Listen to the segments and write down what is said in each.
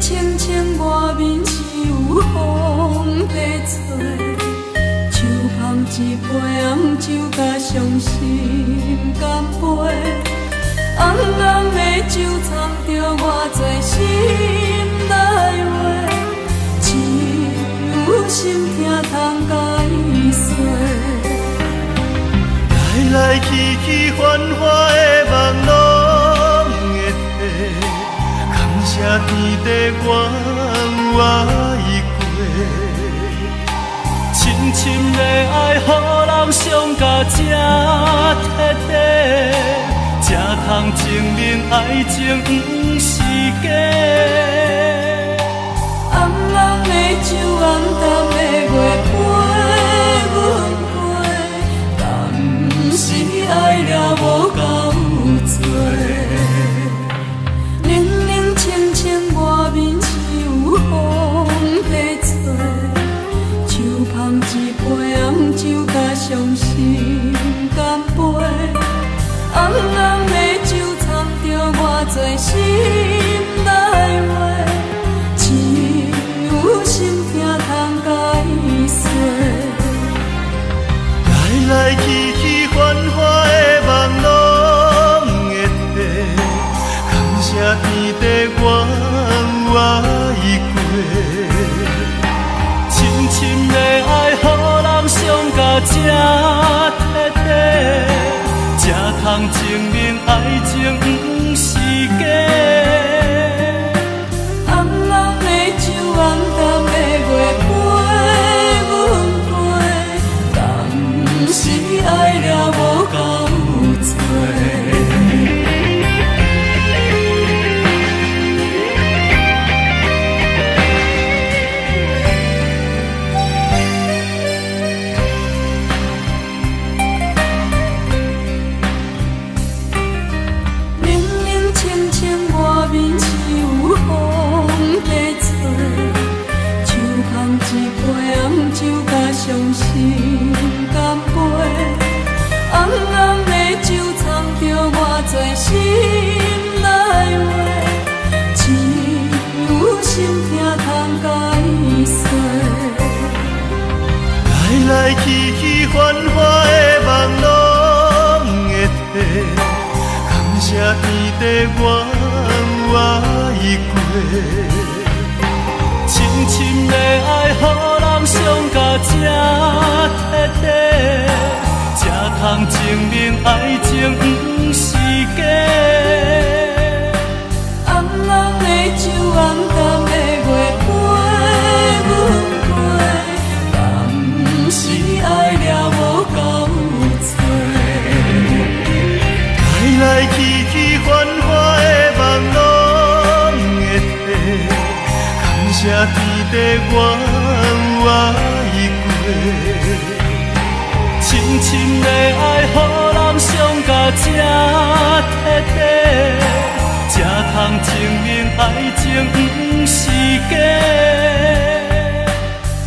清清外面是有风在吹，手捧一杯红酒，共伤心干杯。红红的酒藏著偌济心内话，只有心疼通共伊说。来来去去繁华的梦拢会褪，感谢天地我有爱过。深深的爱，予人伤甲这彻底，才通证明爱情不是假。红红的酒，暗淡的月陪阮过，敢是爱了无够多？冷冷清清外面是有风在吹，手捧一杯红酒，共伤心干杯。红红的酒藏著偌济心内话，只有心疼通共伊说。来来去去繁华的梦拢会褪，感谢天地我有爱过。深深的爱，予人伤甲这彻底，才通证明爱情不是假。红红的酒，暗淡的月陪阮过，敢是爱了无够多？冷冷清清外面是有风在吹，手捧一杯红酒，共伤心干杯。红红的酒藏著偌济心内话，只有心疼通共伊说。来来去去繁华的梦拢会褪，感谢天地我有爱过。深深的爱，予人伤甲这彻底，才通证明爱情不是假。红红的酒，暗淡的月陪阮过，敢是爱了无够多？来来去去繁华的梦拢会褪，感谢天地我有爱过。深深的爱，予人伤甲这彻底，才通证明爱情不是假。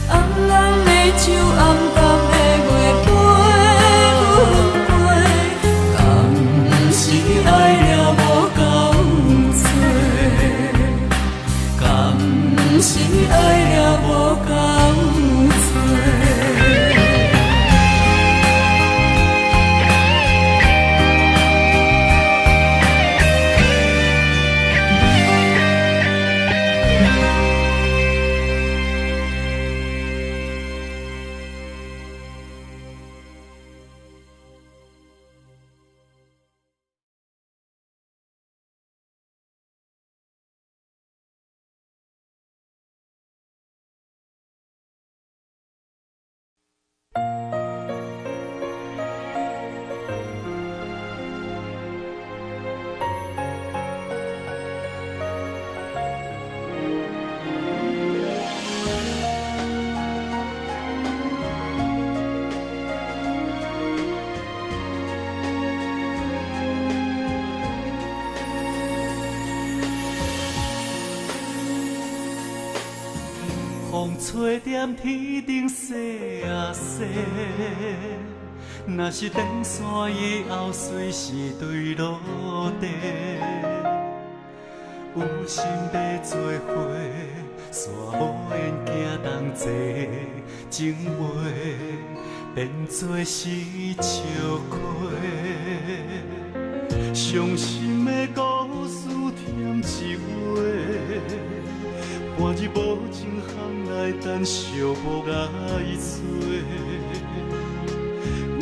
红红的酒，暗淡的月陪阮过，敢是爱了无够多？敢是爱了无够多？风吹踮天顶雪啊雪，若是断线以后随时坠落地，有心欲做伙，济，情话变作是笑话。伤心的故事添一话，半日无情巷内等寂寞来找，为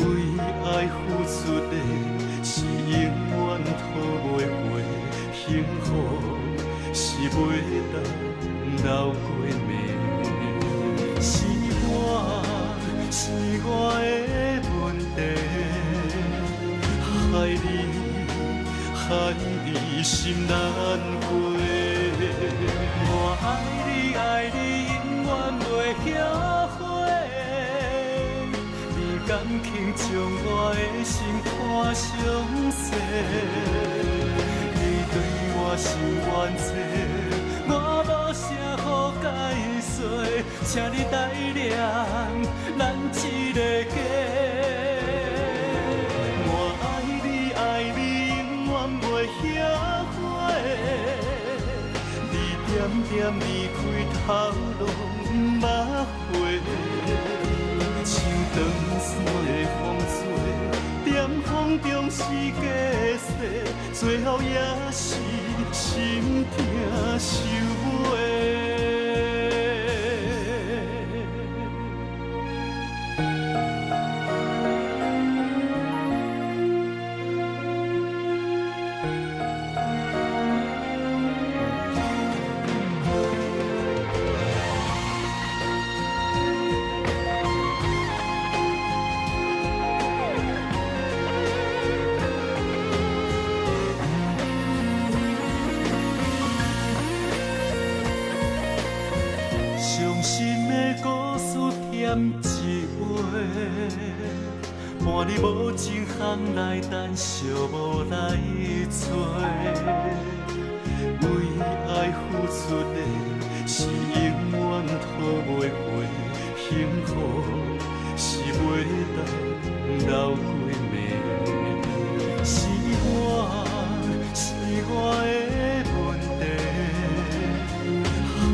爱付出的是永远讨袂回，幸福是袂当流过暝。是我，是我的问题，害你，害你心难过。我爱你，爱你，永远袂后悔。你甘肯将我的心看伤济，你对我心愿济，我无啥好解释，请你体谅咱这个家。我爱你，爱你，永远袂后悔。你点点离开，头拢毋捌回。像长线的风吹，踮风中是假势，最後也是心疼收尾。伤心的故事添一话，半日无情巷内等寂寞来找，为爱付出的是永远讨袂回，幸福是袂当流过暝。是我，是我的问题，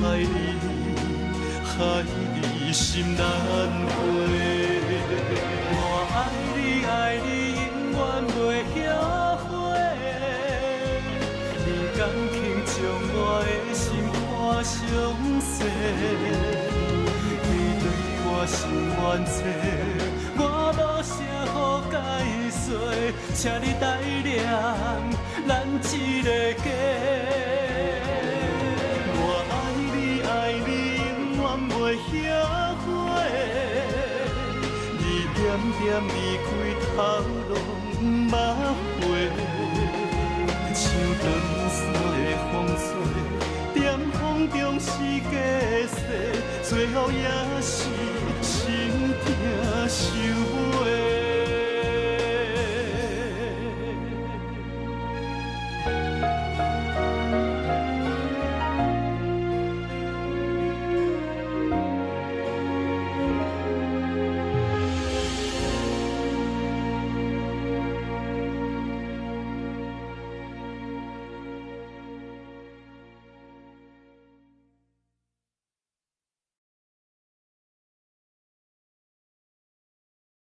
害你，害你心难过。我爱你，爱你，永远袂后悔。你甘肯将我的心看伤济，你对我心愿济，我无啥好解释，请你体谅咱这个家。我爱你，爱你，永远袂后悔。你点点离开，头拢毋捌回。像长线的风吹，踮风中是假势，最後也是心疼收尾。